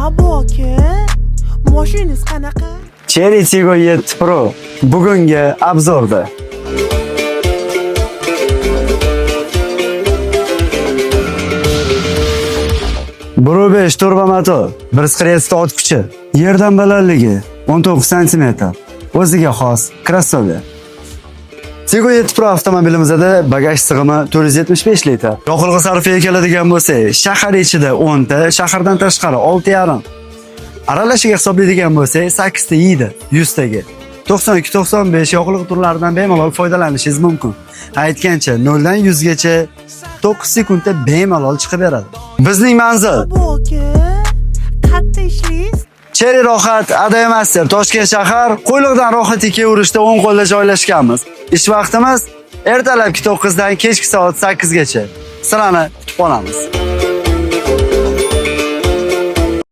Abo aka, moshinangiz qanaqa? Chery Tiggo 7 Pro bugungi обзор da. Bro 5 turbo motor, 147 ta ot kuchi, yerdan balandligi 19 sm. O'ziga xos crossover. Tiggo 7 Pro avtomobilimizda bagaj sig'imi 475 litr. Yoqilg'i sarfiga keladigan bo'lsak, shahar ichida 10 ta, shahardan tashqari 6,5. Aralashiga hisoblaydigan bo'lsak, 8 ta yeydi 100 taga. 92-95 yoqilg'i turlaridan bemalol foydalanishingiz mumkin. Aytgancha 0 dan 100 gacha 9 sekundda bemalol chiqib beradi. Bizning manzil Abo aka, qayerda ishlaysiz? Chery Rohat ADMaster Toshkent shahar Qo'yliqdan Rohat urushda o'ng qo'lda joylashganmiz. Ish vaqtimiz ertalabki 9 dan kechki soat 8 gacha. Sizlarni kutib qolamiz.